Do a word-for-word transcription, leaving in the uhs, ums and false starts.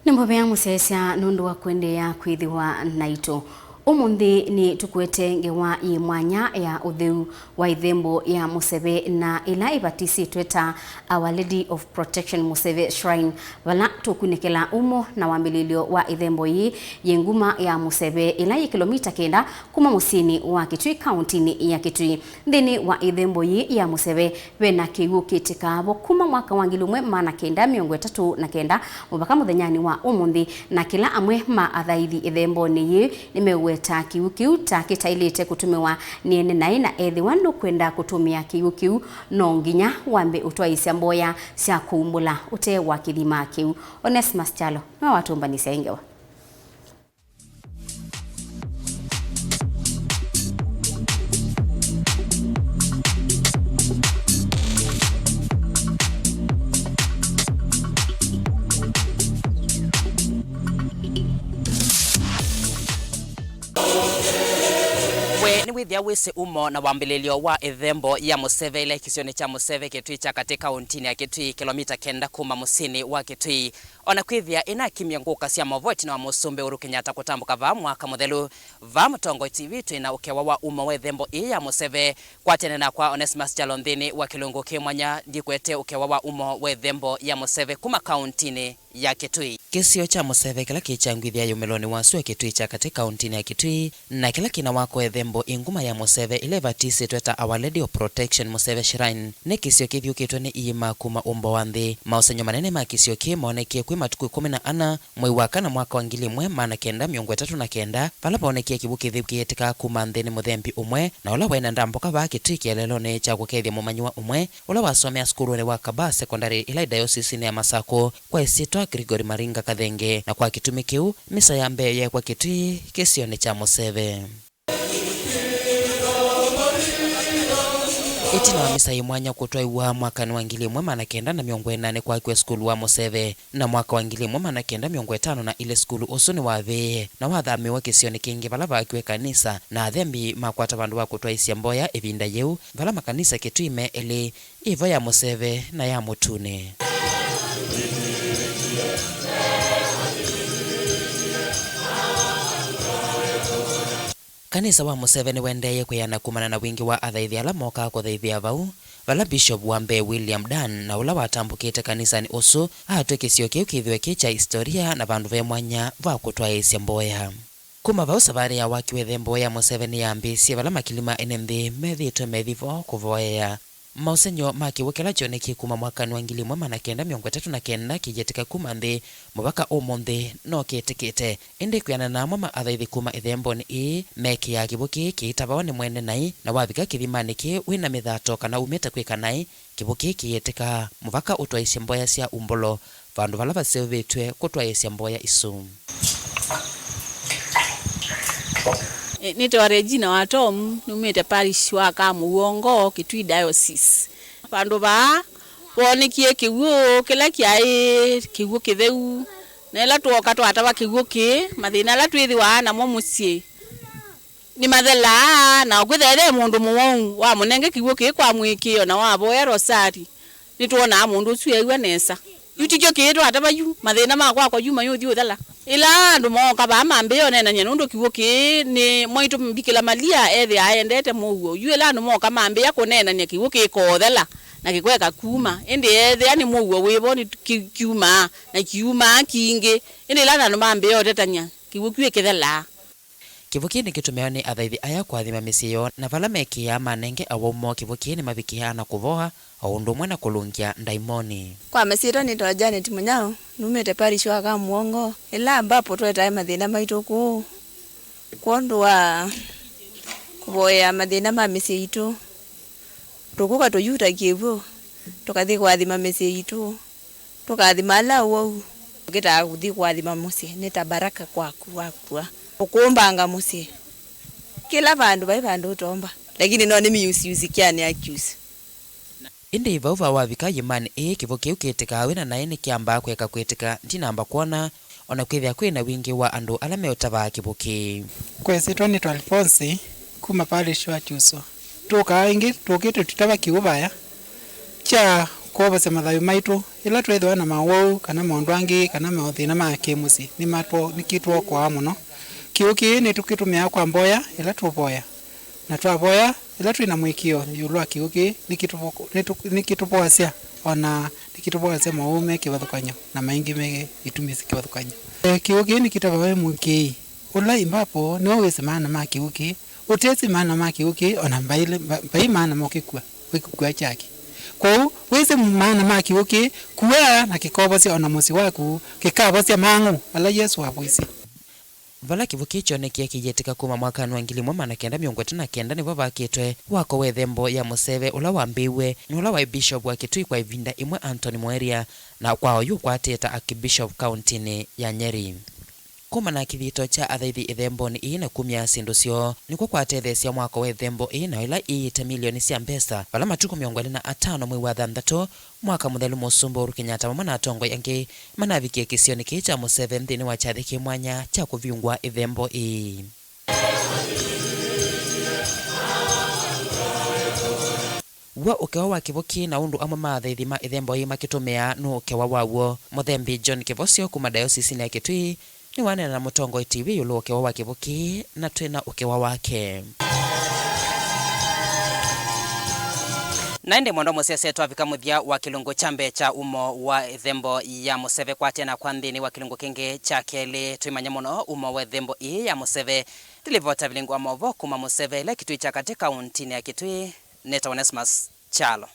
Nĩ mũvea mũsyaĩĩsya nũndũ wa kũendeea kwĩthĩwa naitũ. Ũmũnthĩ nĩtũkũete ngewa yĩ mwanya ya ũtheu wa ĩthembo ya mũseve na ĩla ĩvatisĩtwe ta Our Lady of Protection Mũseve Shrine, vala tũkunĩkĩla umo na wambĩlĩlyo wa ĩthembo yĩĩ yĩ nguma ya mũseve ĩla yĩ kĩlomita kenda kuma mũsyĩnĩ wa Kitui, kauntinĩ ya Kitui. Nthĩnĩ wa ĩthembo yĩĩ ya mũseve, ve na kĩw'ũ kĩtĩkaa vo kuma mwaka wa ngili ĩmwe maana kenda mĩongo ĩtatũ na kenda mũvaka mũthenyanĩ wa ũmũnthĩ, na kĩla amwe ma athaithi ĩthembonĩ yĩĩ nĩmeũweta kĩw'ũ kĩu ta kĩtaĩlĩte kũtũmĩwa nĩ ene naĩ, na ethĩwa ndũkwenda kũtũmĩa kĩw'ũ kĩu, no nginya wambe ũtwaĩĩsya mboya sya kũumbũla ũtee wa kĩthima kĩu. Onesmus Kyalo nĩwe watũmbanĩsya ĩ ngewa. We nĩwĩthĩa wĩsĩ umo na wambĩlĩlyo wa ĩthembo ya mũseve ĩla ĩ kĩsionĩ kya mũseve Kitui kya katĩ kauntinĩ ya Kitui, kĩlomita kenda kuma mũsyĩnĩ wa Kitui? O na kwĩthĩa ĩnakimie ngũka sya maũvoo ĩtina wa Mũsumbĩ Uhuru Kenyatta kũtambũka vaa mwaka mũthelu, vaa Mũtongoi T V twĩ na ũkewa wa umo wa ĩthembo ĩĩ ya mũseve. Kwatene nakwa Onesmus Kyalo nthĩnĩ wa kĩlungu kĩ mwanya, ndikwete ũkewa wa umo wa ĩthembo ya mũseve kuma kauntinĩ ya Kitui. Kĩsio kya mũseve kĩla kĩ kya ngwĩthya yũmĩlonĩ wa sua Kitui kya katĩ kauntinĩ ya Kitui, na kĩla kĩna wako ĩthembo ĩ nguma ya mũseve ĩla ĩvatisĩtwe ta Our Lady of Protection Mũseve Shrine, nĩ kĩsio kĩthiũkĩtwe nĩ iima kuma ũmbo wa nthĩ. Maũsengy'o manene ma kĩsio kĩĩ moonekie kwĩ matukũ ĩkũmi na ana mwei wa kana mwaka wa ngili ĩmwe maana kenda mĩongo ĩtatũ na kenda, vala voonekie kĩw'ũ kĩtheu kĩyĩtĩkaa kuma nthĩ nĩ mũthembi ũmwe, na ũla waĩ na ndambũka vaa Kitui kĩeleelonĩ kya kũkethya mũmanyiwa ũmwe ũla wasomeaa sukulunĩ wa Kabaa Secondary ĩla ĩ dayosisinĩ ya Masakũ kwa ĩsyĩtwa Gregory Maringa Kathenge, na kwa kĩtumi kĩu, misa ya mbee yeekwa Kitui kĩsionĩ kya mũseve. Ĩtina wa misa yĩ mwanya kũtwaĩwa mwakanĩ wa ngili ĩmwe maana kenda na mĩongo ĩna nĩkwakiwe sukulu wa mũseve, na mwaka wa ngili ĩmwe maana kenda mĩongo ĩtano na ilĩ sukulu ũsu nĩwavĩĩe na wathamĩĩwe kĩsionĩ kĩngĩ vala vaakiwe kanisa, na athembi makwata vandũ va kũtwaĩĩsya mboya ĩvinda yĩu, vala makanisa Kitui me elĩ, ĩvo ya mũseve na ya mũtunĩ. Kanisa wa mũseve nĩwendeeie kwĩana kumana na wingĩ wa athaithi ala mokaa kũthaithĩa vau, vala Bishop wa mbee William Dunn na ũla watambũkĩte kanisanĩ ũsu aatw'e kĩsio kĩu kĩthĩwe kĩ kya isitoria na vandũ ve mwanya va kũtwaĩĩsya mboya. Kuma vau, savalĩ ya waki wa ĩthembo ya mũseve nĩyambĩĩsye vala makilima ene nthĩ methĩĩtwe methi vo kũvoea. Maũsengy'o ma kĩw'ũ kĩla kyonekie kuma mwakanĩ wa ngili ĩmwe maana kenda mĩongo ĩtatũ na kenda kĩyĩtĩka kuma nthĩ mũvaka ũmũnthĩ no kĩtĩkĩte. Ĩndĩ kwĩanana na amwe ma athaithi kuma ĩthembonĩ ĩĩ, mekĩaa kĩw'ũ kĩĩ kĩitavawa nĩ mwene naĩ, na wavika kĩthimanĩ kĩĩ wĩ na mĩthato kana umĩte kwĩka naĩ, kĩw'ũ kĩĩ kĩyĩtĩkaa mũvaka ũtwaĩĩsye mboya sya umbũlo vandũ vala vaseũvĩtw'e kũtwaĩĩsya mboya isu. E, nĩtawa Regina wa Tom, numĩte parish wa Kamũw'ongo, Kitui Diocese. Vandũ vaa voonekie kĩw'ũ kĩla kyaĩ kĩw'ũ kĩtheu, na ĩla twooka twatava kĩw'ũ kĩĩ, mathĩna ala twĩthĩwaa namo mũsyĩ nĩmathelaa, na kwĩthĩa ve mũndũ mũwau wamũnenge kĩw'ũ kĩĩ kwa mũĩkĩĩo na wavoya rosari, nĩtwonaa mũndũ ũsu eew'a nesa. Yu tikyo kĩĩ twatava yu, mathĩna ma kwakwa yu mayũthi ũthela. Ĩla andũ mooka vaa mambĩĩa ũneenany'a nũndũ kĩw'ũ kĩĩ, nĩ mwaitũ Mbikĩla Malia ethĩaa endete mũuo. Yu ĩla andũ mooka mambĩĩa kũneenany'a kĩw'ũ kĩkothela na kĩkweka kuma, ĩndĩ eethĩa nĩ mũuo wĩvo nĩ kĩ-, kyumaa, na kyumaa kingĩ. Ĩndĩ ĩla andũ mambĩĩa ũtetany'a, kĩw'ũ kyu ĩkĩthelaa. Kĩw'ũ kĩĩ nĩkĩtũmĩawa nĩ athaithi aya kũathima mĩsyĩ yoo, na vala mekĩaa manenge awau moo kĩw'ũ kĩĩ nĩmavikĩaa na kũvoa, o ũndũ ũmwe na kũlũngya ndaimoni. Kwa masyĩtwa nĩtawa Janet Mũnyao, numĩte parish wa Kamũongo. Ĩla ambapo twetae mathĩna maitũ kũũ kwondũ wa kũvoyea mathĩna ma mĩsyĩ itũ. Tũkũka tũyuta kĩw'ũ, tũkathi kũathima mĩsyĩ itũ. Tũkaathima ala awau, tũkĩtaa kũthi kũathima mũsyĩ, nĩ ta baraka kwaku wakua. Ũkũmbanga mũsyĩ. Kĩla vandũ vai vandũ ũtomba, lakini no nĩ miusiusi kyanĩ accuse. Ĩndĩ vau va wavika yĩmanĩ ĩĩ, kĩw'ũ kĩu kĩtĩkaa wĩ na naĩ nĩkyambaa kũeka kwĩtĩka ndinamba kwona, o na kwĩthĩa kwĩ na wingĩ wa andũ ala meũtavaa kĩw'ũ kĩĩ. Kwa ĩsyĩtwa nĩtwa Alphonse, kuma parish wa Kyuswa. Tũkaa ĩngĩ, tũkĩte tũtava kĩw'ũ vaya kya kwovosya mathayũ maitũ. Ĩla tweethĩwa na mawau kana maũndũ angĩ kana mathĩna ma kĩ-mũsyĩ, nĩmatwo-, nĩkĩtwokoaa mũno. Kĩw'ũ kĩĩ nĩtũkĩtũmĩaa kwa mboya ĩla tũũvoya. Na twavoya, ĩla twĩ na mũĩkĩĩo ĩũlũ wa kĩw'ũ kĩĩ, nĩkĩtũvo-, nĩtũ-, nĩkĩtũvoasya, o na nĩkĩtũvoasya mowau me kĩvathũkany'o na maingĩ me itumi syĩ kĩvathũkany'o. E, kĩw'ũ kĩĩ nĩkĩtawa we mũĩkĩĩi. Ũla ĩmbapo nĩwe wĩsĩ maana ma kĩw'ũ kĩĩ. Ũtesĩ maana ma kĩw'ũ kĩĩ, o na mbaĩ, mba-, mbaĩ maana mokĩkua, wĩkũkua kyaki. Kwoou, wĩsĩ maana ma kĩw'ũ kĩĩ, kua na kĩkovosya o na mũsyĩ waku, kĩkavosya mang'u ala Yesũ wavoisye. Vala kĩw'ũ kĩĩ kyonekie kĩyĩtĩka kuma mwakanĩ wa ngili ĩmwe maana kenda mĩongo ĩtano na kenda nĩvo vakĩtwe wako wa ĩthembo ya mũseve ũla wambĩĩw'e nĩ ũla waĩ Bishop wa Kitui kwa ĩvinda ĩmwe, Anthony Mweria, na kwa oyu ũkwatĩte ta Archbishop kauntinĩ ya Nyeri. Kumana na kĩthito kya athaithi ĩthembonĩ ĩĩ na kumya syĩndũ syoo, nĩkw'o kwatetheesya mwako wa ĩthembo ĩĩ, na ĩla ĩĩte milioni sya mbesa, vala matukũ mĩongo ĩlĩ na atano mwei wa thanthatũ, mwaka mũthelu, Mũsumbĩ Uhuru Kenyatta vamwe na atongoi angĩ manavikie kĩsionĩ kĩĩ kya mũseve nthĩnĩ wa kyathĩ kĩ mwanya kya kũvingũa ĩthembo ĩĩ. W'o ũkewa wa kĩvũkĩ na ũndũ amwe ma athaithi ma ĩthembo ĩĩ makĩtũmĩaa nũ ũkewa waw'o. Mũthembi John Kĩvosyo kuma dayosisinĩ ya Kitui nĩwaneena na Mũtongoi T V ĩũlũ wa ũkewa wa kĩvũkĩ, na twĩ na ũkewa wake. Na ĩndĩ mwendwa mũsyaĩĩsya, twavika mũthya wa kĩlungu kya mbee kya umo wa ĩthembo ya mũseve. Kwatĩana kwa nthĩnĩ wa kĩlungu kĩngĩ kya kelĩ, twĩmanye mũno umo wa ĩthembo ĩĩ ya mũseve. Ndilivota vilingũ wa maũvoo kuma mũseve ĩla Kitui kya katĩ kauntinĩ ya Kitui. Nĩtawa Onesmus Kyalo.